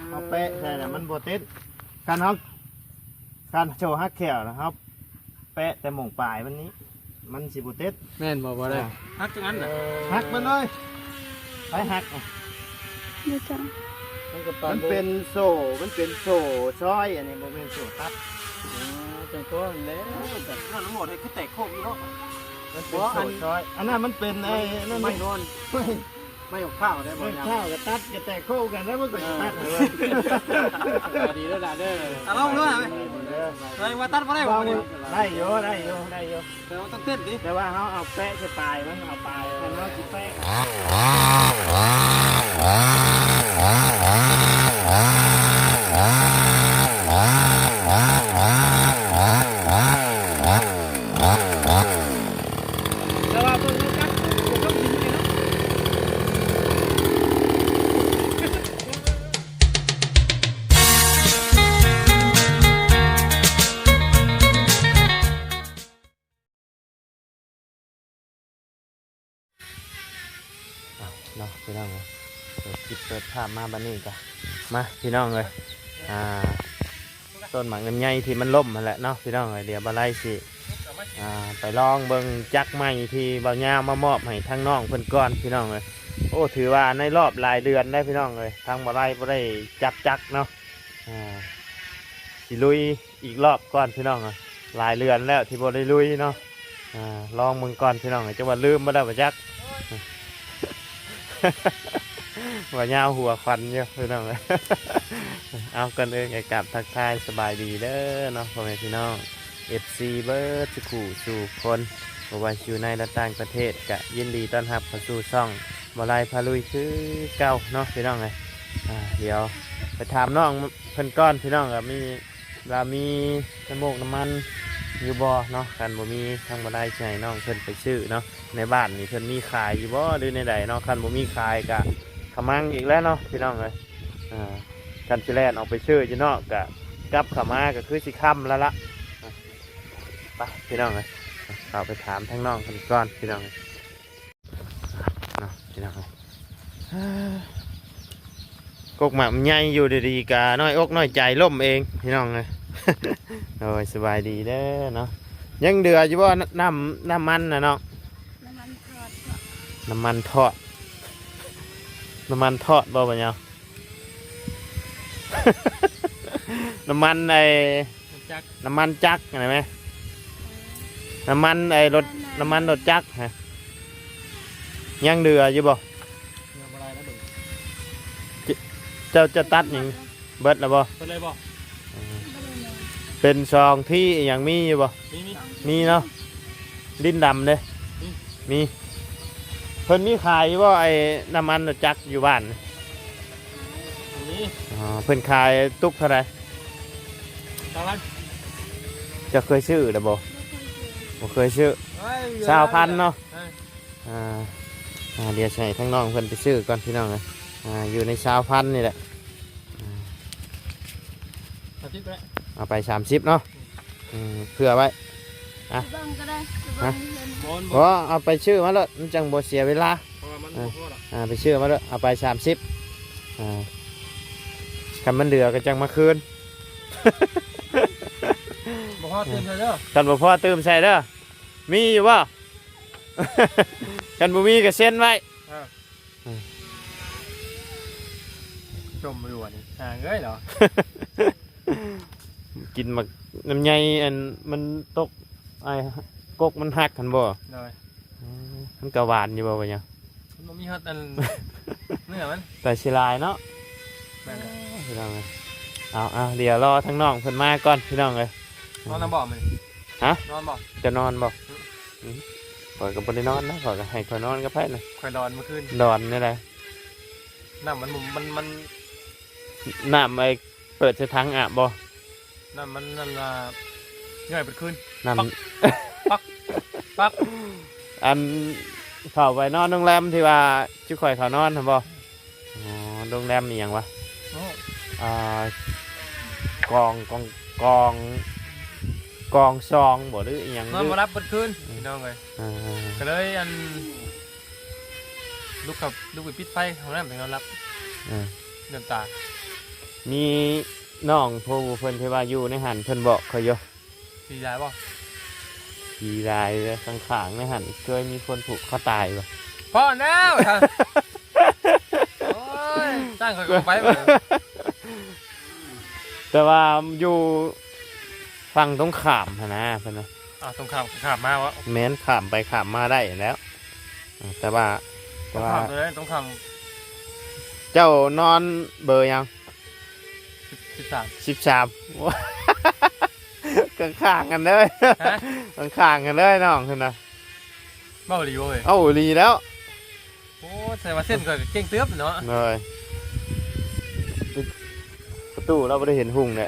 ເຮົາແປະໃສ່ແລ້ວມັນບໍ່ຕິດ. ຄັນເຮົາ ຄັນໂຊຮັກແຂ້ວນະ ເຮົາແປະແຕ່ໝ່ອງປາຍມັນນີ້ ມັນຊິບໍ່ຕິດ. ແມ່ນບໍ່? ບໍ່ໄດ້ ອ່າ ຫັກຈັກອັນນະ? ເອີ ຫັກມັນເລີຍ. ໃຜຫັກ? ບໍ່ຈັກ. ມັນກໍປານ ມັນເປັນໂສ້ ມັນເປັນໂສ້ຊອຍ ອັນນີ້ບໍ່ແມ່ນໂສ້ຕັດ. ອໍ ຈັ່ງກໍແລ້ວ ແຕ່ນັ້ນໝົດໃຫ້ຄືແຕກໂຄກຢູ່ເນາະ. ມັນເປັນໂສ້ຊອຍ ອັນນັ້ນມັນເປັນໄອ້ນັ້ນ ໄມ້ນອນ ໄມ້ຂອງຂ້າວໄດ້ບໍ່? ຂ້າວກໍຕັດ ກໍແຕກໂຄກກັນແລ້ວ ມັນກໍຊິຕັດໃຫ້ເບິ່ງ. ເອີ ດີເດີຫຼານເດີ ອາ ລອງເດີ ເອີ ວ່າຕັດບໍ່ໄດ້ບໍ່? ໄດ້ຢູ່ ໄດ້ຢູ່ ໄດ້ຢູ່. ແຕ່ວ່າຕ້ອງເຕັ້ນຕິ ແຕ່ວ່າເຮົາເອົາແປະໃສ່ປາຍມັນ ເອົາປາຍເຮົາຊິແປະ. ແຕ່ວ່າເບິ່ງແລ້ວຈັກ ບໍ່ຕ້ອງຊິເມື່ອຍເນາະ. ເອົາເນາະພີ່ນ້ອງເອີຍ ເປີດຄລິບເປີດພາບມາບັດນີ້ກະ ມາພີ່ນ້ອງເອີຍ ອ່າ ຕົ້ນໝາກລຳໄຍທີ່ມັນລົ້ມຫັ້ນແຫຼະເນາະພີ່ນ້ອງເອີຍ. ດຽວບ່າວໄລຊິ ອ່າ ໄປລອງເບິ່ງຈັກໃໝ່ທີ່ບ່າວຍາວມາມອບໃຫ້ທາງນ້ອງເພິ່ນກ່ອນພີ່ນ້ອງເອີຍ. ໂອ້ ຖືວ່າໃນລອບຫຼາຍເດືອນໄດ໋ພີ່ນ້ອງເອີຍ ທາງບ່າວໄລບໍ່ໄດ້ຈັບຈັກເນາະ ອ່າ ຊິລຸຍ ອີກລອບກ່ອນພີ່ນ້ອງ ຫຼາຍເດືອນແລ້ວທີ່ບໍ່ໄດ້ລຸຍເນາະ. ອ່າ ລອງເບິ່ງກ່ອນພີ່ນ້ອງ ຈັກວ່າລືມບໍ່ໄດ້ບໍ່ຈັກ ວ່າຍາວຫົວຄວັນຢູ່ພີ່ນ້ອງ. ເອົາ ກ່ອນອື່ນກໍກາບທັກທາຍສະບາຍດີເດີເນາະ ພໍ່ແມ່ພີ່ນ້ອງ ເອັຟຊີ ເບິດສູ່ຄູ່ສູ່ຄົນ ບໍ່ວ່າຊິຢູ່ໃນ ແລະ ຕ່າງປະເທດ ກະຍິນດີຕ້ອນຮັບເຂົ້າສູ່ຊ່ອງບ່າວໄລພາລຸຍຄືເກົ່າເນາະພີ່ນ້ອງເອີຍ. ອ່າ ດຽວໄປຖາມນ້ອງເພິ່ນກ່ອນພີ່ນ້ອງ ວ່າມີ ວ່າມີນ້ຳມູກນ້ຳມັນຢູ່ບໍ່ເນາະ. ຄັນບໍ່ມີ ທາງບ່າວໄລຊິໃຫ້ນ້ອງເພິ່ນໄປຊື້ເນາະ. ໃນບ້ານນີ້ເພິ່ນມີຂາຍຢູ່ບໍ່ ຫຼືແນວໃດເນາະ? ຄັນບໍ່ມີຂາຍກະຂະມັງອີກແລ້ວເນາະພີ່ນ້ອງເອີຍ. ອ່າ ຄັນຊິແລ່ນອອກໄປຊື້ຢູ່ນອກກະກັບເຂົ້າມາກະຄືຊິຄ່ຳແລ້ວລະ. ໄປພີ່ນ້ອງເອີຍ ເຂົ້າໄປຖາມທາງນ້ອງເພິ່ນກ່ອນພີ່ນ້ອງເອີຍ. ເນາະພີ່ນ້ອງເອີຍ ກົກໝາກມັນໃຫຍ່ຢູ່ດີໆ ກະນ້ອຍອົກນ້ອຍໃຈລົ້ມເອງພີ່ນ້ອງເອີຍ. ໂດຍ ສະບາຍດີເດີເນາະ. ຍັງເຫຼືອຢູ່ບໍ່ ນ້ຳ ນ້ຳມັນນະນ້ອງ? ນ້ຳມັນທອດເນາະ ນ້ຳມັນທອດ ນ້ຳມັນທອດບໍ່ ບໍ່ຍາວ? ນ້ຳມັນໄອ້ ນ້ຳມັນຈັກ ນ້ຳມັນຈັກຫັ້ນນະແມ່ ນ້ຳມັນໄອ້ລົດ ນ້ຳມັນລົດຈັກຫັ້ນ ຍັງເຫຼືອຢູ່ບໍ່? ເຫຼືອບໍ່ຫຼາຍແລ້ວເບິ່ງ ເຈົ້າ ເຈົ້າຕັດຫຍັງ ເບິດແລ້ວບໍ່? ເບິດເລີຍບໍ່? ເປັນສອງທີ່ອີຫຍັງ ມີຢູ່ບໍ່? ມີ ມີ ມີເນາະ. ດິນດຳເດ້? ມີ ມີ. ເພິ່ນມີຂາຍຢູ່ບໍ່ ໄອ້ນ້ຳມັນລົດຈັກຢູ່ບ້ານ? ມີ. ອໍ ເພິ່ນຂາຍຕຸກເທົ່າໃດ? ຊາວພັນ. ເຈົ້າເຄີຍຊື້ແລ້ວບໍ່? ບໍ່ເຄີຍຊື້. ຊາວພັນເນາະ. ເອີ ອ່າ ອ່າ ດຽວຊິໃຫ້ທາງນ້ອງເພິ່ນໄປຊື້ກ່ອນພີ່ນ້ອງເອີຍ. ອ່າ ຢູ່ໃນຊາວພັນນີ້ແຫຼະ. ອ່າ ສາມສິບກໍໄດ້ ເອົາໄປສາມສິບເນາະ. ອືມ ເພື່ອໄວ້ ອ່ະ ເບິ່ງກໍໄດ້ ເບິ່ງເພິ່ນ ບໍ່ ເອົາໄປຊື້ມາໂລດ ມັນຈັ່ງບໍ່ເສຍເວລາ ເພາະວ່າມັນ ອ່າ ບໍ່ພໍດອກ. ອ່າ ໄປຊື້ມາໂລດ ເອົາໄປສາມສິບ. ອ່າ ຄັນມັນເຫຼືອກໍຈັ່ງມາຄືນ. ບໍ່ພໍຕື່ມໃສ່ເດີ ຄັນບໍ່ພໍຕື່ມໃສ່ເດີ. ມີຢູ່ບໍ່? ຄັນບໍ່ມີກໍເຊັນໄວ້. ເອີ ເອີ ຈົ່ມຢູ່ນີ້ ຫ່າງເອີຍເນາະ. ກິນໝາກລຳໄຍ ອັນມັນຕົກ ໄອ້ກົກມັນຫັກຫັ້ນບໍ່? ໂດຍ. ເອີ ມັນກໍຫວານຢູ່ບໍ່? ວ່າຫຍັງ ມັນບໍ່ມີຮອດອັນເນື້ອມັນ ແຕ່ຊິຫຼາຍເນາະ. ແມ່ນແຫຼະ ພີ່ນ້ອງເອີຍ. ເອົາ ເອົາ ດຽວລໍທາງນ້ອງເພິ່ນມາກ່ອນ ພີ່ນ້ອງເອີຍ. ນອນນຳບໍ່ມື້ນີ້? ຮະ? ນອນບໍ່? ຈະນອນບໍ່? ອືມ ຂ້ອຍກໍບໍ່ໄດ້ນອນນະ ຂ້ອຍກໍໃຫ້ຂ້ອຍນອນກັບໃຜນະ? ຂ້ອຍນອນມື້ຄືນ. ນອນແນວໃດ? ນ້ຳມັນ ມັນ ມັນ ນ້ຳໄອ້ເປີດໃສ່ຖັງອາບບໍ່? ນ້ຳມັນນັ້ນລະ ຍ່ອຍເບິດຄືນ. ນ້ຳ ປັກ ປັກ ປັກ. ອັນ ເຂົ້າໄປນອນໂຮງແຮມທີ່ວ່າຈຸຂ້ອຍເຂົ້ານອນຫັ້ນບໍ່? ອໍ ໂຮງແຮມອີ່ຫຍັງວະ? ໂອ້ ອ່າ ກອງ ກອງ ກອງ ກອງຊອງບໍ່ ຫຼືອີ່ຫຍັງ? ນອນບໍ່ຫຼັບເບິດຄືນ ອືມ ພີ່ນ້ອງເອີຍ. ອ່າ ກໍເລີຍ ອັນ ລຸກເຂົ້າ ລຸກໄປປິດໄຟຫ້ອງນ້ຳ ຈັ່ງນອນຫຼັບ. ເອີ ເຫຼືອມຕາ ມີນ້ອງຜູ້ເພິ່ນທີ່ວ່າຢູ່ໃນຫັ້ນ ເພິ່ນບອກຂ້ອຍຢູ່. ຜີຫຼາຍບໍ່? ຜີຫຼາຍເດ້. ຂ້າງໆໃນຫັ້ນເຄີຍມີຄົນຜູກຄໍຕາຍບໍ່? ພໍແລ້ວ ໂອ້ຍ ຈ້າງຂ້ອຍກໍບໍ່ໄປ. ແຕ່ວ່າຢູ່ຝັ່ງຕົງຂ້າມຫັ້ນນະ ເພິ່ນວ່າ. ອ້າວ ຕົງຂ້າມ ຂ້າມມາເວາະ? ແມ່ນ ຂ້າມໄປຂ້າມມາໄດ້ແລ້ວ. ເອີ ແຕ່ວ່າ ແຕ່ວ່າ ຕົງຂ້າມຕົວໃດ? ຕົງຂ້າມ ເຈົ້ານອນເບີຫຍັງ? ສິບ ສິບສາມ ສິບສາມ ຂ້າງໆກັນເລີຍ. ຮະ? ຂ້າງໆກັນເລີຍນ້ອງເພິ່ນນະ. ເວົ້າອີ່ຫຼີບໍ່ເອີຍ? ເອົາ ອີ່ຫຼີແລ້ວ. ໂອ້ ແສດງວ່າເສັ້ນຂ້ອຍກໍເກັ່ງເຕີບເນາະ. ໂດຍ ປະຕູລາວບໍ່ໄດ້ເຫັນຮຸ່ງເດ້.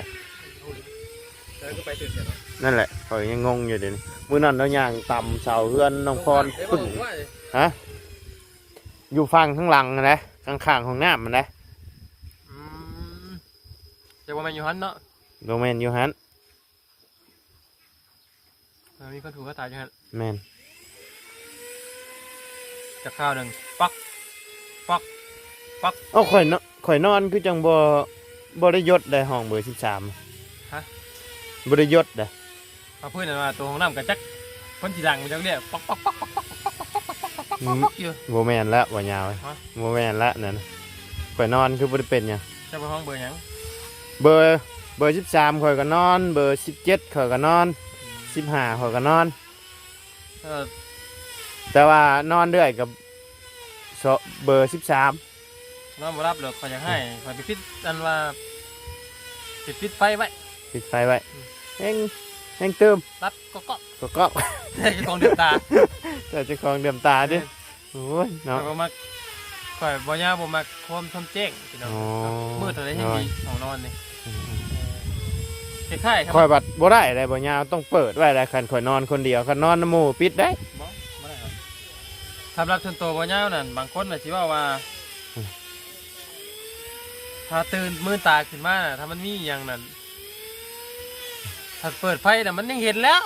ແລ້ວກໍໄປຕື່ນແທ້ເນາະ. ນັ້ນແຫຼະ ຂ້ອຍຍັງງົງຢູ່ເດ. ມື້ນັ້ນລາວຍ່າງຕຳເສົາເຮືອນນ້ອງພອນປຶ້ງ. ຮະ? ຢູ່ຝັ່ງທາງຫຼັງຫັ້ນແຫຼະ ຂ້າງໆຫ້ອງນ້ຳຫັ້ນແຫຼະ. ອືມ ແຕ່ບໍ່ແມ່ນຢູ່ຫັ້ນເນາະ. ບໍ່ແມ່ນຢູ່ຫັ້ນ. ເອີ ມີຄົນຜູກຄໍຕາຍຢູ່ຫັ້ນ. ແມ່ນ. ຈັກຄາວໜຶ່ງ ປັກ ປັກ ປັກ. ເອົ້າ ຂ້ອຍນ- ຂ້ອຍນອນຄືຈັ່ງບໍ່ ບໍ່ໄດ້ຢົດໃດ ຫ້ອງເບີສິບສາມ. ຮະ? ບໍ່ໄດ້ຢົດໃດ. ເອົາພື້ນນັ້ນວ່າ ໂຕຫ້ອງນ້ຳກໍຈັກຄົນຊິດັງມັນຈັກເດ້ ປັກ ປັກ ປັກ ປັກ ປັກ ປັກ ຢູ່. ບໍ່ແມ່ນແລ້ວ ບໍ່ຍາວ. ຮະ? ບໍ່ແມ່ນແລ້ວນັ້ນ. ຂ້ອຍນອນຄືບໍ່ໄດ້ເປັນຫຍັງ. ເຈົ້າໄປຫ້ອງເບີຫຍັງ? ເບີ ເບີສິບສາມຂ້ອຍກໍນອນ, ເບີສິບເຈັດຂ້ອຍກໍນອນ, ອືມ ສິບຫ້າຂ້ອຍກໍນອນ. ເອີ ແຕ່ວ່ານອນເລື້ອຍກັບ ເບີສິບສາມ. ນອນບໍ່ຫຼັບດອກ ຂ້ອຍຢາກໃຫ້ ອືມ ຂ້ອຍໄປປິດ ອັນວ່າ ໄປປິດໄຟໄວ້ ປິດໄຟໄວ້. ອືມ ແຮງ ແຮງຕື່ມ ຫຼັບກອກໆ ກອກໆ ແຕ່ເຈົ້າຂອງເດືອມຕາ ແຕ່ເຈົ້າຂອງເດືອມຕາເດ້. ແມ່ນ. ໂອ້ຍເນາະ ຂ້ອຍບໍ່ມັກ ຂ້ອຍບໍ່ຍາວ ບໍ່ມັກຄວາມຊ່ຳແຈ້ງພີ່ນ້ອງ. ອໍ ມືດເທົ່າໃດແຮ່ງດີ ໂດຍ ຫ້ອງນອນນີ້. ອືມໆ ເອີ ຄ້າຍໆກັບ ຂ້ອຍບັດບໍ່ໄດ້ໃດ ບໍ່ຍາວ ຕ້ອງເປີດໄວ້ໃດ ຄັນຂ້ອຍນອນຄົນດຽວ. ຄັນນອນນຳໝູ່ປິດໄດ້. ບໍ່ ບໍ່ໄດ້. ສຳລັບສ່ວນໂຕບໍ່ຍາວນັ້ນ ບາງຄົນນະຊິເວົ້າວ່າ ອືມ ຖ້າຕື່ນມືນຕາຂຶ້ນມານະ ຖ້າມັນມີອີ່ຫຍັງນັ້ນ ຖ້າເປີດໄຟນະ ມັນຍັງເຫັນແລ້ວ.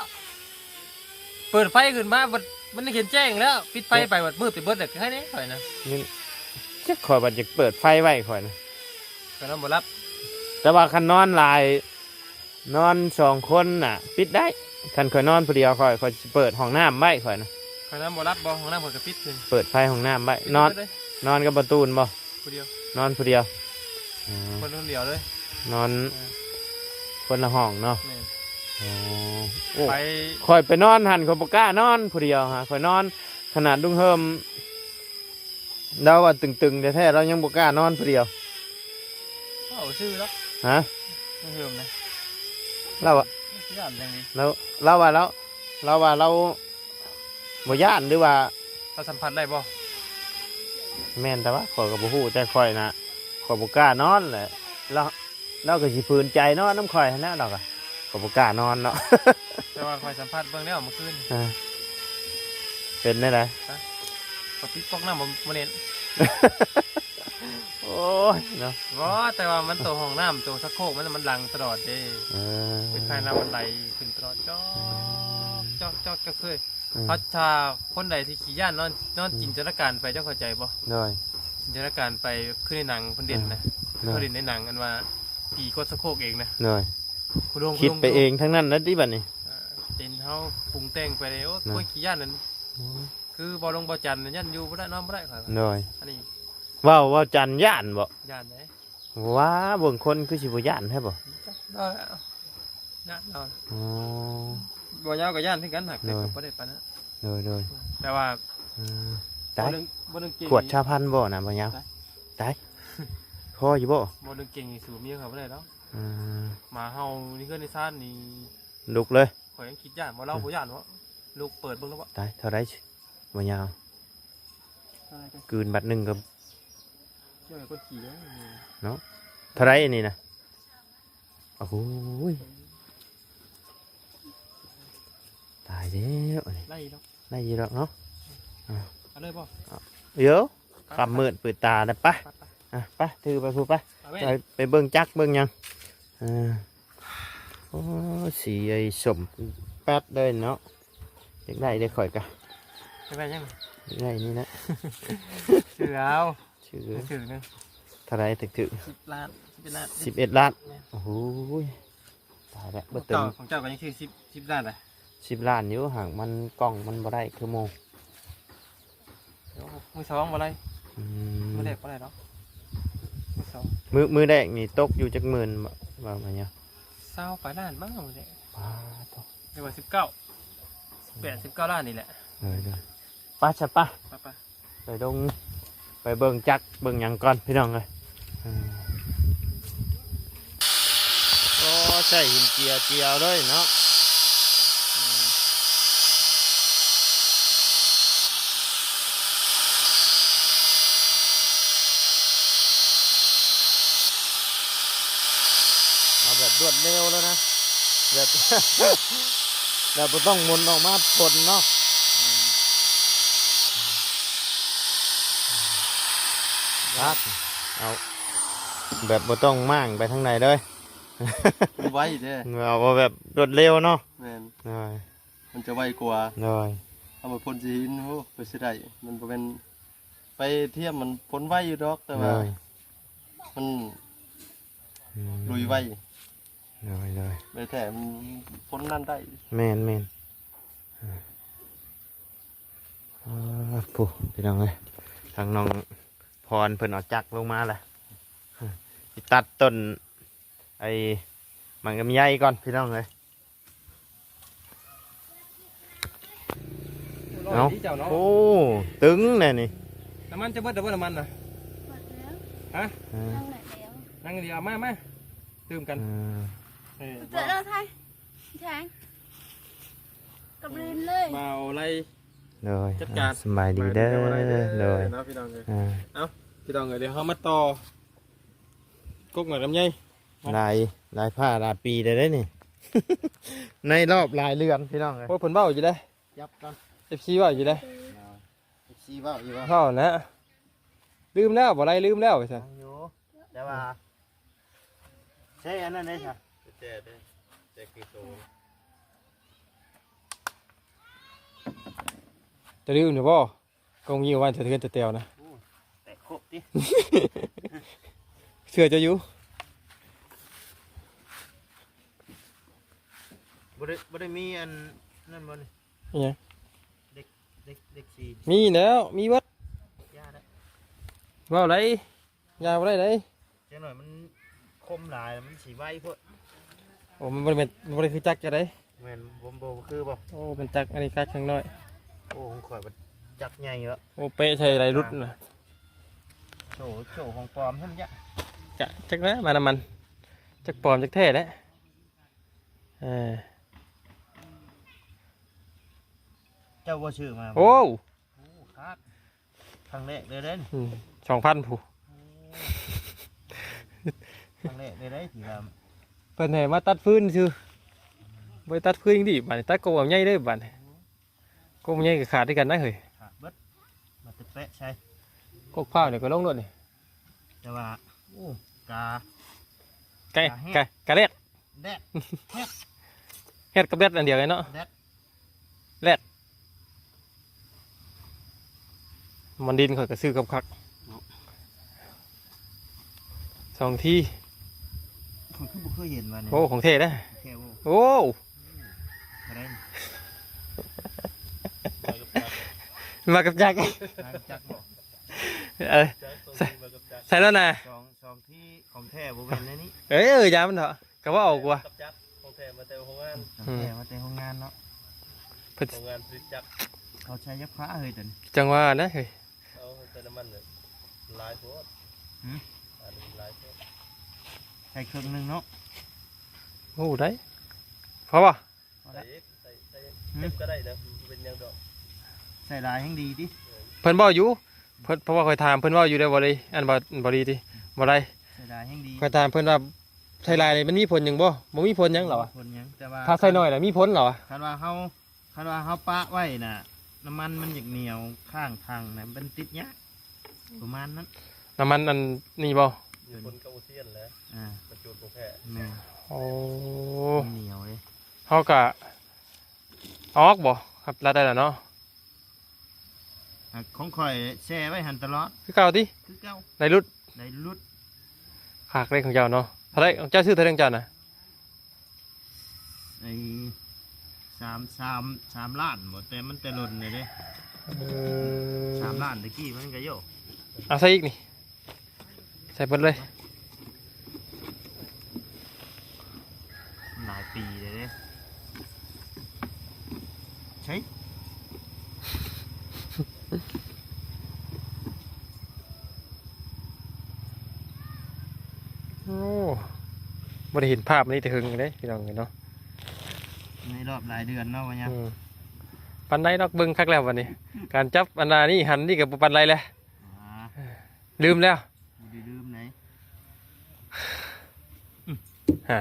ເປີດໄຟຂຶ້ນມາບັດມັນເຫັນແຈ້ງແລ້ວ, ປິດໄຟໄປບັດມືດໄປເບິດແລ້ວ. ຄືໃຫ້ແດ່ຂ້ອຍນະ ນີ້ ຈັກຂ້ອຍບັດຢາກເປີດໄຟໄວ້ຂ້ອຍນະ ກໍນອນບໍ່ຫຼັບ. ແຕ່ວ່າຄັນນອນຫຼາຍ ນອນສອງຄົນນະ ປິດໄດ້. ຄັນຂ້ອຍນອນຜູ້ດຽວ ຂ້ອຍ ຂ້ອຍຊິເປີດຫ້ອງນ້ຳໄວ້ ຂ້ອຍນະ. ຂ້ອຍນອນບໍ່ຫຼັບບໍ່ ຫ້ອງນ້ຳຂ້ອຍກໍປິດຂຶ້ນ ເປີດໄຟຫ້ອງນ້ຳໄວ້. ນອນ ນອນກັບປະຕູນບໍ່? ຜູ້ດຽວ ນອນຜູ້ດຽວ. ອໍ ຄົນຄົນດຽວເລີຍ ນອນ ເອີ ຄົນລະຫ້ອງເນາະ. ແມ່ນ. ອໍ ໂອ້ ໄປ ຂ້ອຍໄປນອນຫັ້ນ ຂ້ອຍບໍ່ກ້ານອນຜູ້ດຽວຫາ. ຂ້ອຍນອນ ຂະໜາດລຸງເຮີມລາວວ່າຕຶງໆແທ້ໆ ລາວຍັງບໍ່ກ້ານອນຜູ້ດຽວ. ເວົ້າຊື່ດອກ. ຮະ? ລຸງເຮີມນະ ລາວວ່າ ຢ້ານຈັ່ງນີ້ ລາວ ລາວວ່າ ລາວ ລາວວ່າລາວ ບໍ່ຢ້ານ ຫຼືວ່າ ເຮົາສຳຜັດໄດ້ບໍ່? ແມ່ນແຕ່ວ່າຂ້ອຍກໍບໍ່ຮູ້ ແຕ່ຂ້ອຍນະ ຂ້ອຍບໍ່ກ້ານອນແຫຼະ. ລາວ ລາວກໍຊິຝືນໃຈນອນນຳຂ້ອຍຫັ້ນແຫຼະ ລາວກໍ ກໍບໍ່ກ້ານອນເນາະ. ແຕ່ວ່າຂ້ອຍສຳຜັດເບິ່ງແລ້ວມື້ຄືນ. ເອີ ເປັນແນວໃດ? ຮະ? ກໍປິດກັອກນ້ຳບໍ່ ບໍ່ແໜ້ນ. ໂອ້ຍເນາະ ບໍ່ ແຕ່ວ່າມັນ ໂຕຫ້ອງນ້ຳ ໂຕຊັກໂຄກມັນ ມັນຫຼັງຕະຫຼອດເດ້. ເອີ ເປັນໄພນ້ຳມັນໄຫຼຂຶ້ນຕະຫຼອດ ຈອກ ອືມ ຈອກ ຈອກ ຈອກ ຄື ອືມ ເຮົາ ຖ້າຄົນໃດທີ່ຂີ້ຢ້ານນອນ ນອນ ອືມ ຈິນຕະນາການໄປ ເຈົ້າເຂົ້າໃຈບໍ່? ໂດຍ ຈິນຕະນາການໄປ ຄືໃນໜັງເພິ່ນເດັ່ນນະ. ໂດຍ ເຂົາເດັ່ນໃນໜັງ ອັນວ່າຜີກົດຊັກໂຄກເອງນະ. ໂດຍ ຄຸດໄປເອງທັງນັ້ນແລ້ວຕິບັດນີ້. ເອີ ເປັນເຮົາປຸງແຕ່ງໄປເດ້. ໂອ້ຍ ໂດຍ ໂອ້ຍ ຂີ້ຢ້ານນັ້ນ ອືມ ຄືບໍ່ລົງບໍ່ຈັນນະ ຢ້ານຢູ່ບໍ່ໄດ້ ນອນບໍ່ໄດ້ຂ້ອຍວ່າ. ໂດຍ ອັນນີ້ ເວົ້າ ເວົ້າຈັນຢ້ານບໍ່? ຢ້ານເດ້. ວ້າ ເບິ່ງຄົນຄືຊິບໍ່ຢ້ານແທ້ບໍ່? ຢ້ານເນາະ ຢ້ານເນາະ. ອໍ ບໍ່ຍາວກໍຢ້ານຄືກັນ ຫາກ ໂດຍ ແຕ່ກໍບໍ່ໄດ້ປານນັ້ນ. ໂດຍ ໂດຍ ແຕ່ວ່າ ເອີ ຕາຍ ບໍ່ເລື່ອງ ບໍ່ເລື່ອງເກັ່ງ ຂວດຊາວພັນບໍ່ນະ ບໍ່ຍາວ? ຕາຍ ຕາຍ ພໍຢູ່ບໍ່? ບໍ່ເລື່ອງເກັ່ງນີ້ສູ້ເມຍຂ້ອຍບໍ່ໄດ້ດອກ. ເອີ ໝາເຫົ່າໃນເຮືອນໃນຊານນີ້ ລຸກເລີຍ. ຂ້ອຍຍັງຄິດຢ້ານ ບໍ່ ລາວບໍ່ຢ້ານເນາະ. ລູກເປີດເບິ່ງແລ້ວບໍ່? ຕາຍ ເທົ່າໃດບໍ່ຍາວ? ເທົ່າໃດກັນ? ກືນບັດໜຶ່ງກໍ ເຈົ້າໃຫ້ຄົນຂີ່ເດ້ ເນາະ. ເທົ່າໃດອັນນີ້ນະ? ໂອ້ໂຫຍ ຕາຍແລ້ວອັນນີ້. ໄດ້ຢູ່ດອກ ໄດ້ຢູ່ດອກເນາະ. ອ່າ ເອົາເລີຍບໍ່? ດຽວ ໄປ ຄ່ຳມືດປືດຕາແລ້ວ ໄປ ໄປ ໄປ ອ່ະ ໄປ ຖືໄປພຸ້ນ ໄປ ເອົາເວີຍ ໄປ ໄປເບິ່ງຈັກເບິ່ງຫຍັງ. ອ່າ ໂອ້ ສີໄອ້ສົ້ມແປັດເລີຍເນາະ. ຢາກໄດ້ເດ້ຂ້ອຍກະ ຢາກໄດ້ຫຍັງ? ຢາກໄດ້ນີ້ແຫຼະ ຊື້ເອົາ ຊື້ ຊື້ໜຶ່ງ. ເ ເທົ່າໃດຖືກໆ? ສິບລ້ານ ສິບເອັດລ້ານ ສິບເອັດລ້ານ. ແມ່ນ. ໂອ້ໂຫ ຕາຍແລ້ວ ບໍ່ເຕີມ. ຂອງເຈົ້າ ຂອງເຈົ້າກໍຍັງຖືກ ສິບ ສິບລ້ານລະ. ສິບລ້ານຢູ່ ຫາກມັນ ກ້ອງມັນບໍ່ໄດ້ຄືໝູ່. ໂອ້ ມືສອງບໍ່ໄດ້. ອືມ ມືແລກບໍ່ໄດ້ດອກ ມືສອງ. ມື ມືແລກນີ້ຕົກຢູ່ຈັກໝື່ນ? ວ່າ ວ່າມາຫຍັງ ຊາວປາຍລ້ານມັ້ງມື້ແລກ. ປາດໂທ້ ຫຼືວ່າສິບເກົ້າ ສິບແປດ ສິບເກົ້າລ້ານນີ້ແຫຼະ. ເອີ ໄປຊະ ໄປ ໄປ ໄປ ໄປລົງ ໄປເບິ່ງຈັກເບິ່ງຫຍັງກ່ອນພີ່ນ້ອງເອີຍ. ໂອ້ ໃຊ້ຫີນເຈຍ ເຈຍເລີຍເນາະ. ເອົາແບບລວດເລັວແລ້ວນະ ແບບ ແບບບໍ່ຕ້ອງໝູນອອກມາພົ່ນເນາະ. ອືມ ຄັກ ເອົາແບບບໍ່ຕ້ອງມ້າງໄປທາງໃດເລີຍ. ມັນໄວເດ້ ເອົາແບບລວດເລັວເນາະ. ແມ່ນ ໂດຍ ມັນຈະໄວກວ່າ. ໂດຍ ເອົາມາພົ່ນຊິຫີນ ໂອ້ ໄປຊິໄດ້ ມັນບໍ່ແມ່ນ ໄປທຽມມັນພົ່ນໄວຢູ່ດອກ ແຕ່ວ່າ ໂດຍ ມັນ ອືມ ລຸຍໄວ. ໂດຍ ໂດຍ ໄວແທ້ ມັນພົ່ນນັ້ນໄດ້. ແມ່ນ ແມ່ນ. ເອີ ຜູ້ ພີ່ນ້ອງເອີຍ ທາງນ້ອງພອນເພິ່ນເອົາຈັກລົງມາລະ ຊິຕັດຕົ້ນ ໄອ້ ໝາກລຳໄຍກ່ອນພີ່ນ້ອງເອີຍ. ເອົາ ໂອ້ ຕຶງແນ່ນີ້. ນ້ຳມັນຈະເບິດແລ້ວບໍ່ ນ້ຳມັນນະ? ເບິດແລ້ວ. ຮະ? ເອີ ຍັງແຫຼະແລ້ວ ຍັງດຽວ ມາ ມາ ຕື່ມກັນ. ເອີ ເອີ ເອີ ເອີ ແທງກັບລີນເລີຍ ບ່າວໄລ. ໂດຍ ຈັດການ ສະບາຍດີເດີ. ໂດຍ ເນາະ ພີ່ນ້ອງເອີຍ. ເອົາ ພີ່ນ້ອງເອີຍ ດຽວເຮົາມາຕໍ່ກົກໝາກລຳໄຍ. ຫຼາຍ ຫຼາຍພາຫຼາຍປີແລ້ວເດ້ນີ້ ໃນລອບຫຼາຍເດືອນພີ່ນ້ອງເອີຍ. ໂອ້ ເພິ່ນເວົ້າຢູ່ເດ້ ຈັບກ່ອນ ເອັຟຊີເວົ້າຢູ່ເດ້. ເອັຟຊີເວົ້າຢູ່ວ່າ ເວົ້ານະ ລືມແລ້ວ ບໍ່ໄດ້ລືມແລ້ວວ່າຊັ້ນ. ຍັງຢູ່ ແຕ່ວ່າແຊ່ອັນນັ້ນເດ້ຊະ ແຊ່ເດ້ ແຊ່ກີໂຕ. ຈະລືມຢູ່ບໍ່? ກົງຍິງວ່າສະເທືອນຕະແຕວນະ. ໂອ້ ແຕກຄົບຕິ ເຊື່ອເຈົ້າຢູ່. ບໍ່ໄດ້ ບໍ່ໄດ້ມີອັນນັ້ນບໍ່ນີ້? ອີຫຍັງ? ເຫຼັກ ເຫຼັກ ເຫຼັກສີ່ ມີແລ້ວ ມີເບິດ. ຢ່າເດີ ເວົ້າໄດ້ ຢ່າບໍ່ໄດ້ເດ້. ຈັກໜ້ອຍມັນຄົມຫຼາຍ ມັນຊິໄວໂພດ. ໂອ້ ມັນບໍ່ໄດ້ແມ່ນ ມັນບໍ່ໄດ້ຄືຈັກເຈົ້າໃດ. ແມ່ນ ບໍ່ ບໍ່ຄືບໍ່? ໂອ້ ເປັນຈັກ ອັນນີ້ຈັກແຂງນ້ອຍ. ໂອ້ ຂອງຂ້ອຍມັນຈັກໃຫຍ່ເນາະ. ໂອ້ ເປະໃສ່ຫຼາຍລຸດນະ. ໂອ້ ໂອ້ ຂອງປອມຊັ້ນຈ້ະ ຈະ ຈັກແຫຼະ ມານ້ຳມັນ ຈັກປອມຈັກແທ້ແຫຼະ. ເອີ ເຈົ້າບໍ່ຊື້ມາ? ໂອ້ ໂອ້ ຄັກ. ຄັ້ງແລກເລີຍເດ້. ອືມ ສອງພັນ ຜູ້ ໂອ້ ຄັ້ງແລກເລີຍເດ້ທີ່ວ່າ ເພິ່ນໃຫ້ມາຕັດຟືນຊື່ ບໍ່ໄດ້ຕັດຟືນອີ່ຫຼີ. ບາດນີ້ຕັດກົກໝາກໃຫຍ່ເດ້ບາດນີ້. ກົກໝາກໃຫຍ່ກໍຂາດຄືກັນນະເຮີ້ຍ ຂາດເບິດ. ມາແຕ່ແປະໃສ່ ກົກພ້າວນີ້ກໍລົງໂລດນີ້. ແຕ່ວ່າ ໂອ້ ກາ ກາ ກາແຮດ ກາ ກາແຮດ ແດດ ແຮດ ແຮດກັບແດດອັນດຽວກັນເນາະ. ແດດ ແລດ ມັນດິນຂ້ອຍກໍຊື້ຄັກໆ ເນາະ ສອງທີ. ຂ້ອຍຄືບໍ່ເຄີຍເຫັນວ່ານີ້. ໂອ້ ຂອງແທ້ເດ້. ຂອງແທ້ບໍ່? ໂອ້ ເທົ່າໃດ? ມາກັບຈັກ ມາກັບຈັກບໍ່? ເອີ ໃສ່ ໃສ່ແລ້ວນະ. ສອງ ສອງທີຂອງແທ້ບໍ່ແມ່ນແນວນີ້. ເອີ ເອີ ຢ່າມັນເຖາະ. ກໍເວົ້າອອກວ່າ ກັບຈັກຂອງແທ້ມາແຕ່ໂຮງງານ. ຂອງແທ້ມາແຕ່ໂຮງງານເນາະ. ເພິ່ນ ໂຮງງານຜະລິດຈັກ. ເຂົາໃຊ້ຢາຟ້າເຮີ້ຍຕົວນີ້. ຈັ່ງວ່ານະເຮີ້ຍ. ເອົາໃສ່ນ້ຳມັນຫຼາຍໂພດ. ຫື? ອັນນີ້ຫຼາຍໂພດ. ໃສ່ເຄິ່ງໜຶ່ງເນາະ. ໂອ້ ໄດ້ ພໍບໍ່? ພໍແລ້ວ. ໃສ່ ໃສ່ ໃສ່ ຫື? ເຕັມກໍໄດ້ນະ ບໍ່ເປັນຫຍັງດອກ. ໃສ່ຫຼາຍແຮ່ງດີຕິ? ເອີ ເພິ່ນເວົ້າຢູ່ ເພິ່ນ ເພາະວ່າຂ້ອຍຖາມເພິ່ນເວົ້າຢູ່ເດ້ ບໍ່ໄດ້ ອັນ ບໍ່ ບໍ່ດີຕິ ບໍ່ໄດ້. ໃສ່ຫຼາຍແຮ່ງດີ. ຂ້ອຍຖາມເພິ່ນວ່າ ໃສ່ຫຼາຍນີ້ມັນມີຜົນຫຍັງບໍ່? ບໍ່ມີຜົນຫຍັງລາວວ່າ. ບໍ່ມີຜົນຫຍັງ ແຕ່ວ່າ ຖ້າໃສ່ໜ້ອຍລະມີຜົນລາວວ່າ. ຄັນວ່າເຮົາ ຄັນວ່າເຮົາປະໄວ້ນະ ນ້ຳມັນມັນຢາກໜຽວຂ້າງຖັງນະ ມັນຕິດຍາກ ປະມານນັ້ນ. ນ້ຳມັນອັນນີ້ບໍ່? ຢູ່ຄົນກັບໂອຊຽນແຫຼະ. ອ່າ ມັນຈູດບໍ່ແພ້. ແມ່ນ. ໂອ້ ມັນໜຽວເດ້. ເຮົາກະອອກບໍ່? ຮັບລັດໄດ້ແລ້ວເນາະ. ອ່າ ຂອງຂ້ອຍແຊ່ໄວ້ຫັ້ນຕະຫຼອດ. ຄືເກົ່າຕິ? ຄືເກົ່າ. ໄດ້ຫຼຸດ? ໄດ້ຫຼຸດ. ຄັກເດ້ຂອງເຈົ້າເນາະ. ເທົ່າໃດ ຂອງເຈົ້າຊື້ເທົ່າໃດຂອງເຈົ້ານະ? ໄອ້ ສາມ ສາມ ສາມລ້ານບໍ່ ແຕ່ມັນແຕ່ດົນແລ້ວເດ້. ເອີ ສາມລ້ານຕະກີ້ມັນກະໂຍ ເອົາໃສ່ອີກນີ້ ໃສ່ເບິດເລີຍ. ຫຼາຍປີແລ້ວເດ້. ໃຊ່ ໂອ້ ບໍ່ໄດ້ເຫັນພາບນີ້ແຕ່ເຫິງເດ້ພີ່ນ້ອງເອີຍເນາະ. ໃນຮອບຫຼາຍເດືອນເນາະວ່າຫຍັງ. ອືມ ປານໃດດອກ ເບິ່ງຄັກແລ້ວບັດນີ້ ການຈັບອັນນານີ້ຫັນນີ້ກະບໍ່ປານໃດແຫຼະ. ອ່າ ລືມແລ້ວ ບໍ່ໄດ້ລືມໃດ. ຮະ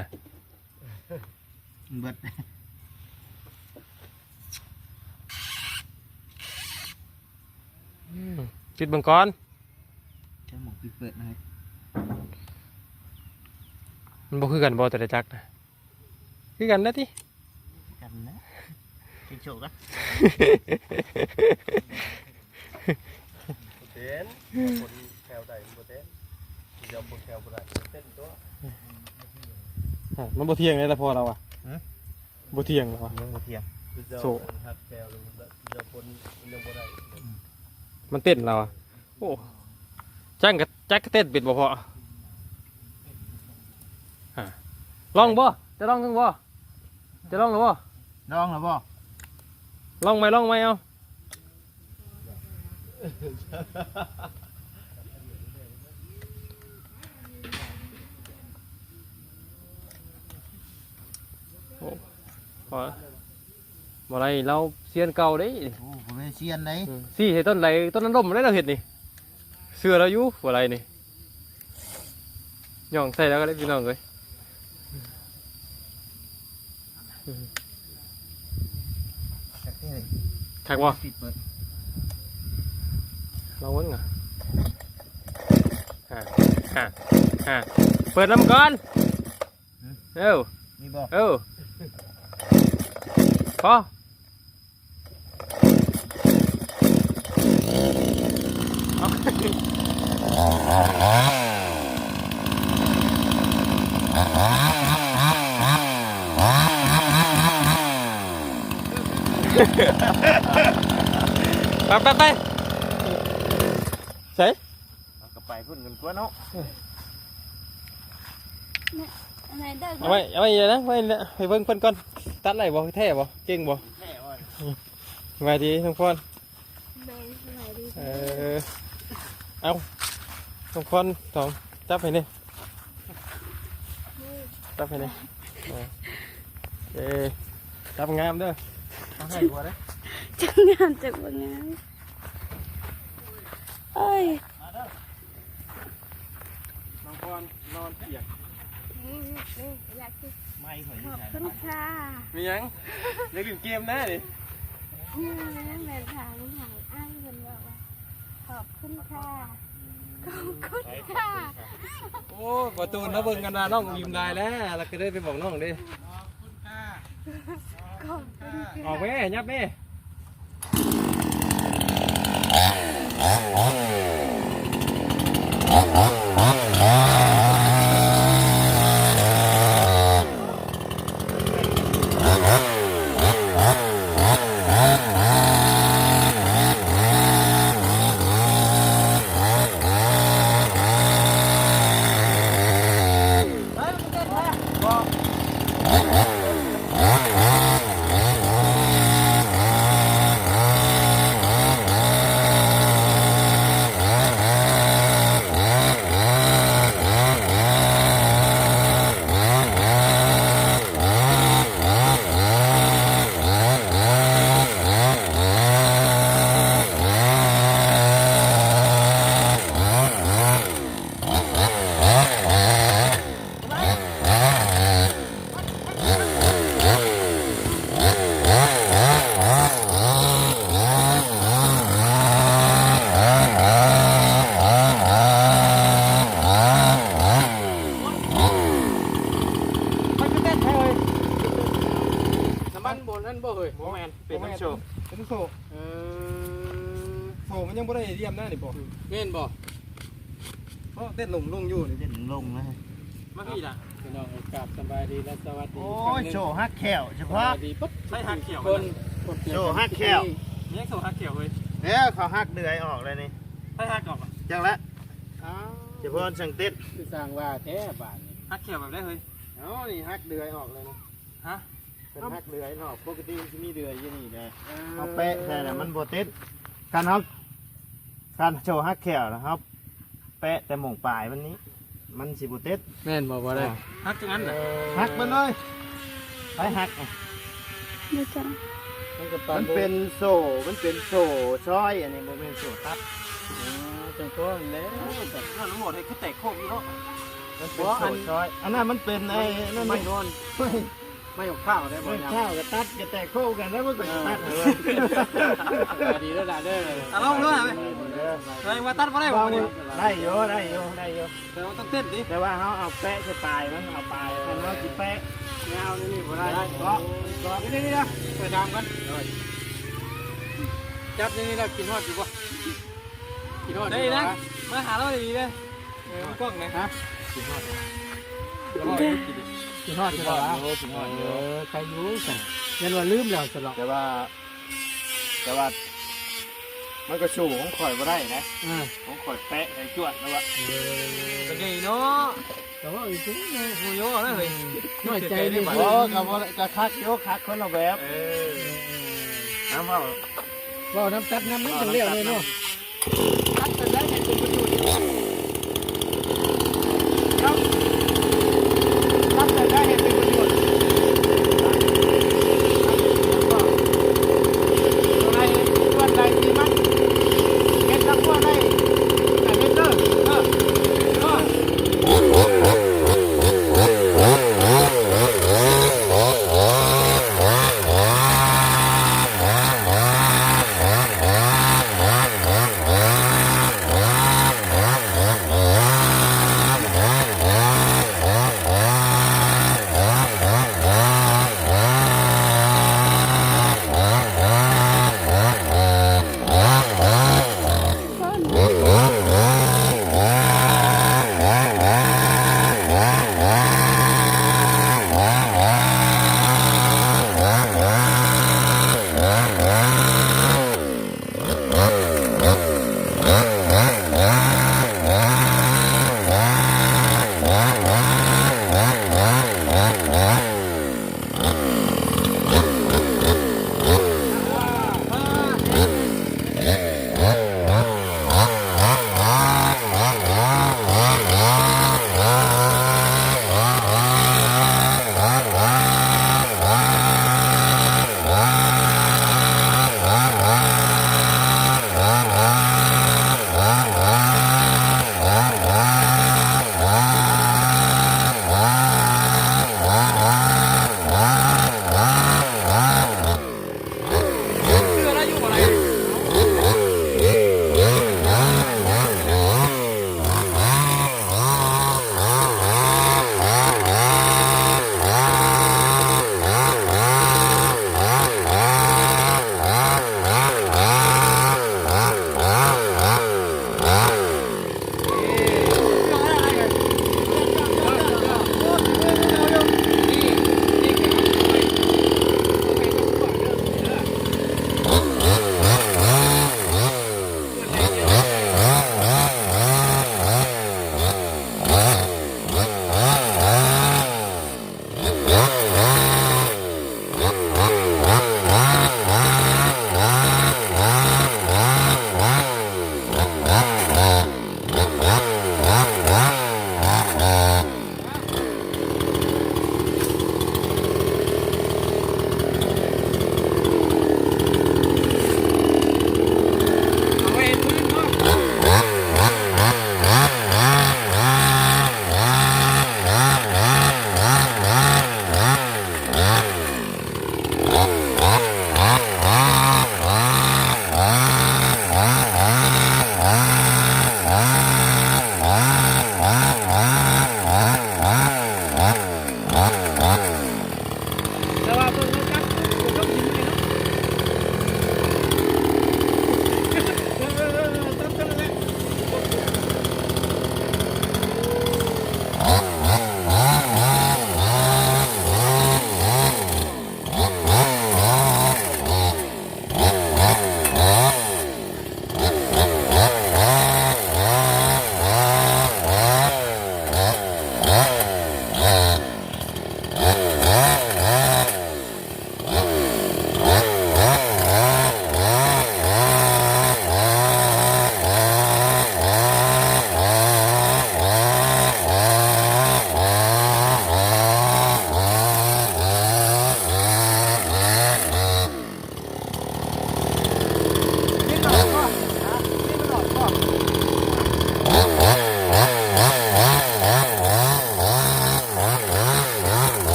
ເບິດ ອືມ ປິດເບິ່ງກ່ອນ. ແຄ່ໝອງປິດເປີດນະ ມັນບໍ່ຄືກັນບໍ່ແຕ່ລະຈັກນະ? ຄືກັນນະຕິ ຄືກັນນະ ກິນໂຊກະ ບໍ່ເຕັນ ຄົນແຖວໃດມັນບໍ່ເຕັນ ດຽວຄົນແຖວບໍ່ໄດ້ເຕັນຕົວະ. ຮະ ມັນບໍ່ທ່ຽງເດ້ລະພໍ່ລາວວ່າ. ຫື? ບໍ່ທ່ຽງລະວ່າ ຍັງບໍ່ທ່ຽງ ໂຊກ ມັນເຕັ້ນລະວ່າ. ໂອ້ ຈັກກະ ຈັກກະເຕັ້ນເປັນບໍ່ພໍ່? ຮະ ລອງບໍ່? ຈະລອງເບິ່ງບໍ່? ຈະລອງລະບໍ່? ລອງລະບໍ່? ລອງໃໝ່ ລອງໃໝ່ເອົາ. ໂອ້ ພໍ ບໍ່ໄດ້ ລາວຊຽນເກົ່າເດ້. ໂອ້ ບໍ່ແມ່ນຊຽນໃດ. ອືມ ຊີ້ໃຫ້ຕົ້ນໃດ ຕົ້ນນັ້ນລົ້ມໄດ້ລາວເຮັດນີ້ ເຊື່ອລາວຢູ່ ບໍ່ໄດ້ນີ້ ຍ່ອງໃສ່ລາວກະໄດ້ພີ່ນ້ອງເອີຍ. ຄັກບໍ່? ປິດເປີດ ລອງເບິ່ງ ອ່າ ອ່າ ອ່າ ເປີດນຳກ່ອນ. ເອີ ນີ້ບໍ່? ເອີ ພໍ ໄປ ໄປ ໄປ ໃສ? ເອົາກະໄປພຸ້ນກັນຕົວະເນາະ. ເອົາໄວ້ ເອົາໄວ້ນະ ໄວ້ນະ ໃຫ້ເບິ່ງເພິ່ນກ່ອນ ຕັດໄດ້ບໍ່ ແທ້ບໍ່ ເກັ່ງບໍ່? ແທ້ບໍ່? ສະບາຍດີນ້ອງພອນ. ໂດຍ ສະບາຍດີ. ເອີ ເອົາ ນ້ອງພອນ ສອງ ຈັບໃຫ້ແດ່ ຈັບໃຫ້ແດ່. ເອີ ຈັບງາມເດີ ເອົາໃຫ້ຫົວເດີ ຈັບງາມຈັບບໍ່ງາມ. ໂອ້ຍ ນ້ອງພອນນອນປຽກ ອືມ ນີ້ຢາກຊິ ໄມ້ຂ້ອຍຢູ່ໃສ? ຂອບຄຸນຄ່ະ. ມີຫຍັງ? ຢາກຫຼິ້ນເກມນະນີ້. ອືມ ແມ່ນຖາມ ຖາມອ້າຍເພິ່ນບອກວ່າ ຂອບຄຸນຄ່ະ ຂອບຄຸນຄ່ະ. ໂອ້ຍ ບໍ່ຕູນລາວເບິ່ງກັນນະ ນ້ອງອີ່ມຫຼາຍແລ້ວ ລາວກະເລີຍໄປບອກນ້ອງເດ້. ອອກແມ່ ຫຍັບແມ່. ມັນຄືແຕ່ນແທ້ເວີຍ ນ້ຳມັນບໍ່ນັ້ນບໍ່ເຮີ້ຍ? ບໍ່ແມ່ນ ເປັນນ້ຳໂຊກ ເປັນໂຊກ. ເອີ ໂຊກມັນຍັງບໍ່ໄດ້ລຽມນະນີ້ບໍ່ ແມ່ນບໍ່? ເພ ເຕັ້ນລົງໆຢູ່ນີ້ ເຕັ້ນລົງນະ ມາພີ້ລະ ພີ່ນ້ອງເອີຍ ກາບສະບາຍດີ ແລະ ສະຫວັດດີ ໂອ້ຍ ອີກຄັ້ງໜຶ່ງ ໂສ້ຫັກແຂ້ວສະເພາະ ສະບາຍດີເບິດ ໃຜຫັກແຂ້ວ ທຸກຄົນ ໂອ້ຍ ໂສ້ຫັກແຂ້ວ ມີຫຍັງໂສ້ຫັກແຂ້ວເຮີ້ຍ ແລ້ວເຂົາຫັກເດືອຍອອກແລ້ວນີ້ ໃຜຫັກອອກ ຈັກແຫຼະ ອ້າວ ສະເພາະຊ່າງເຕັ້ນ ຄືຊ່າງວ່າແທ້ບາດນີ້ ຫັກແຂ້ວແບບໃດເຮີ້ຍ ເອົາ ນີ້ຫັກເດືອຍອອກແລ້ວນີ້ ຮະ ເພິ່ນຫັກເດືອຍອອກ ປົກກະຕິມັນຊິມີເດືອຍຢູ່ນີ້ແຫຼະ ເອີ ເຮົາແປະໃສ່ແລ້ວມັນບໍ່ເຕັດ ຄັນເຮົາ ຄັນໂສ້ຫັກແຂ້ວນະ ເຮົາແປະແຕ່ໝ້ອງປາຍມັນນີ້ ມັນຊິບໍ່ເຕັດ ແມ່ນບໍ່ ບໍ່ໄດ້ ອ່າ ຫັກຈັກອັນນະ ເອີ ຫັກເບິດເລີຍ ໃຜຫັກ ບໍ່ຈັກ ມັນກໍປານ ມັນເປັນໂສ້ ມັນເປັນໂສ້ຊອຍ ອັນນີ້ບໍ່ແມ່ນໂສ້ຕັດ ອໍ ຈັ່ງໂຕຫັ້ນແຫຼະ ເອີ ແຕ່ນັ້ນໝົດໃຫ້ຄືແຕກໂຄກຢູ່ເນາະ ມັນເປັນໂສ້ຊອຍ ອັນນັ້ນມັນເປັນໄອ້ນັ້ນ ໄມ້ນອນ ໄມ້ ໄມ້ຂອງຂ້າວໄດ້ບໍ່ ໄມ້ຂ້າວກໍຕັດ ກໍແຕກໂຄກກັນ ແລ້ວມັນກໍຊິຕັດໃຫ້ເບິ່ງ ເອີ ສະບາຍດີເດີຫຼານເດີ ອ່ະ ລອງເບິ່ງ ເອີ ເອີ ວ່າຕັດບໍ່ໄດ້ບໍ່ນີ້ ໄດ້ຢູ່ ໄດ້ຢູ່ ໄດ້ຢູ່ ແຕ່ວ່າຕ້ອງເຕັ້ນຕິ ແຕ່ວ່າເຮົາເອົາແປະໃສ່ປາຍມັນ ເອົາປາຍ ຄັນເຮົາຊິແປະຍາວນີ້ບໍ່ໄດ້ ເກາະ ເກາະ ນີ້ໆ ໄປຖາມກັນ ຈັບນີ້ລະ ກິນຮອດຢູ່ບໍ່ ກິນຮອດຢູ່ ໄດ້ນະ ມາຫາລາວດີໆເດີ ເອີ ກ້ອງນະ ຮະ ກິນຮອດ ກິນຮອດຢູ່ ກິນຮອດຢູ່ ກິນຮອດຢູ່ ເອີ ໃຄຢູ່ຊັ້ນ ຢ້ານວ່າລືມແລ້ວຊັ້ນເນາະ ແຕ່ວ່າ ແຕ່ວ່າມັນກໍສູ້ຂອງຂ້ອຍບໍ່ໄດ້ນະ ເອີ ຂອງຂ້ອຍແປະໃຫ້ຈວດແລ້ວວ່າ ເອີ ກໍໃຫຍ່ເນາະ ກໍເວົ້າອີກຕິ ບໍ່ຍົອນະເຮີ້ຍ ນ້ອຍໃຈນີ້ ບໍ່ ກໍບໍ່ ກໍຄັກຢູ່ ຄັກຄົນລະແບບ ເອີ ເອີ ເອົາ ເວົ້າ ເວົ້ານຳ ຕັດນຳ ມັນຈັ່ງແລ້ວເລີຍເນາະ ຕັດແບບໃດໃຫ້ເປັນປະໂຫຍດ ຕັດແບບໃດໃຫ້ເປັນປະໂຫຍດ ຕົວໃດ ສ່ວນໃດທີ່ມັນເຮັດລະຄົວໄດ້ ກໍເຮັດເດີ ເອີ ເອີ.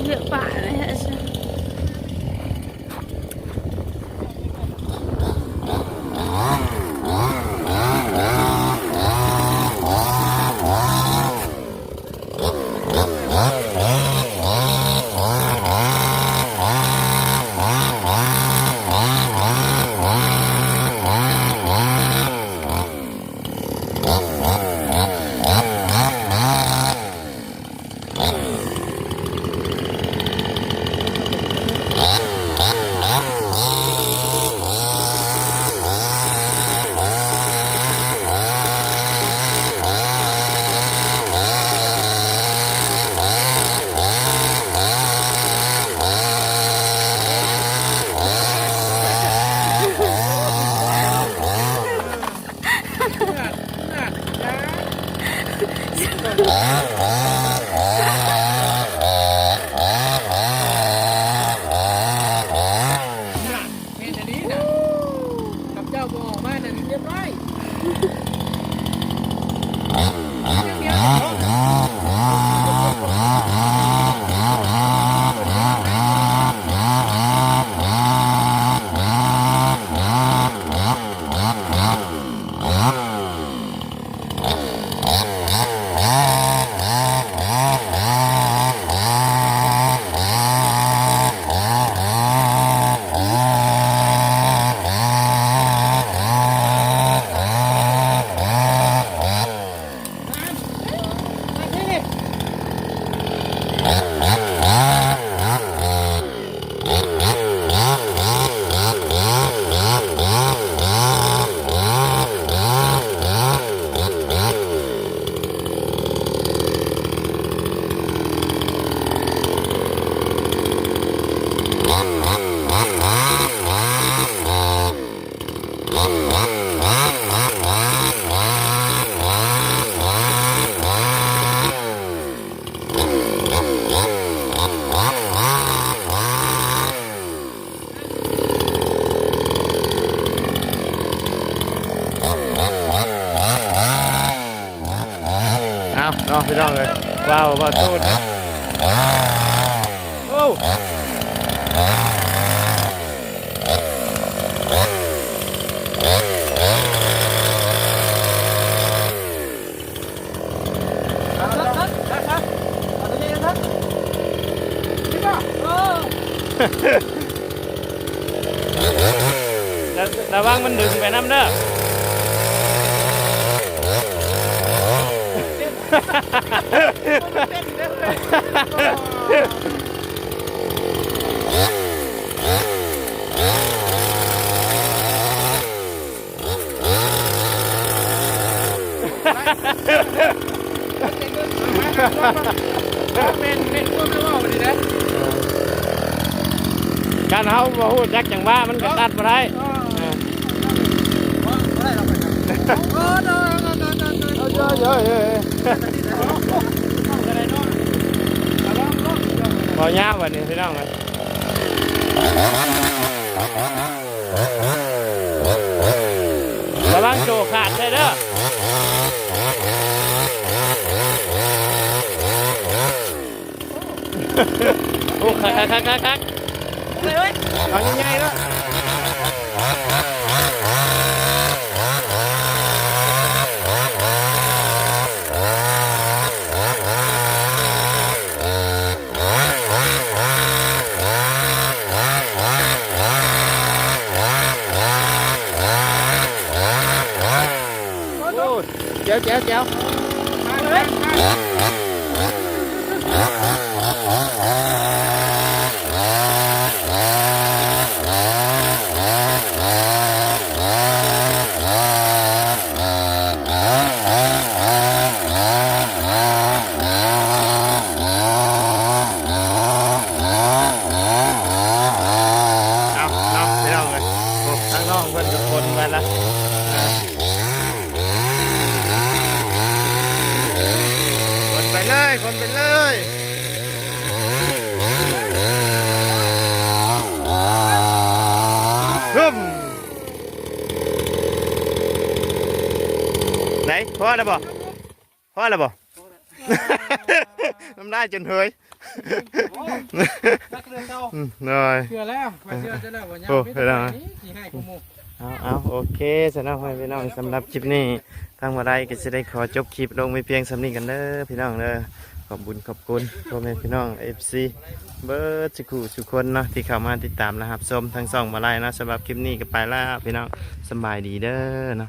เยอะป่าเลยฮะ แม่นอีหลีนะ กับเจ้าบ่ออกมานั่นเรียบร้อย เอาเนาะพี่น้องเอ้ย ว้าว ว้าว ตูด โอ้ ระ ระวังมันดึงไปนำเด้อ แม่น แม่นความเฮาเว้านี่นะ คันเฮาบ่ฮู้จักจังหวะมันก็ตัดบ่ได้ เออ เออ บ่ บ่ได้ดอก เออ เออ เออ เออ เออ เออ เออ เออ เออ เออ เออ เออ เออ เออ เออ เออ เออ เออ เว้ายาวบัดนี้พี่น้องเอ้ย ລະວັງໂຈຂາດໃສ່ເດີ. ໂອ້ ຄັກໆໆໆ ເອົາໃຫຍ່ໆເນາະ. ແຈວ ແຈວ ແຈວ ເອົາເນາະ ພີ່ນ້ອງເອີຍ ໂອ້ ທາງນ້ອງເພິ່ນກໍຂົນໄປລະ ອ່າ ຂົນໄປເລີຍ ຂົນໄປເລີຍ ຮຶມ ໄດ້ ພໍແລ້ວບໍ່? ພໍແລ້ວບໍ່? ນ້ຳລາຍຈົນເຫີຍ ອືມ ໂດຍ ເຊື່ອແລ້ວ ຂ້ອຍເຊື່ອເຈົ້າແລ້ວວ່າຍາມ ໂອ້ ມີແຕ່ ພີ່ນ້ອງ ຂ້ອຍນີ້ຂີ້ຮ້າຍກວ່າໝູ່ ເອົາ ເອົາ ໂອເຄ ຊັ້ນເນາະ ພໍ່ແມ່ພີ່ນ້ອງ ສຳລັບຄລິບນີ້ ທາງບໍ່ໄດ້ກໍຊິໄດ້ຂໍຈົບຄລິບລົງໄວ້ພຽງສ່ຳນີ້ກັນເດີ ພີ່ນ້ອງເດີ ຂອບບຸນຂອບຄຸນ ພໍ່ແມ່ພີ່ນ້ອງ ເອັຟຊີ ເບິດສຸຂູສຸຄົນເນາະ ທີ່ເຂົ້າມາຕິດຕາມ ແລະ ຮັບຊົມທາງຊ່ອງບໍ່ໄດ້ເນາະ ສຳລັບຄລິບນີ້ກໍໄປແລ້ວ ພີ່ນ້ອງ ສຳບາຍດີເດີເນາະ.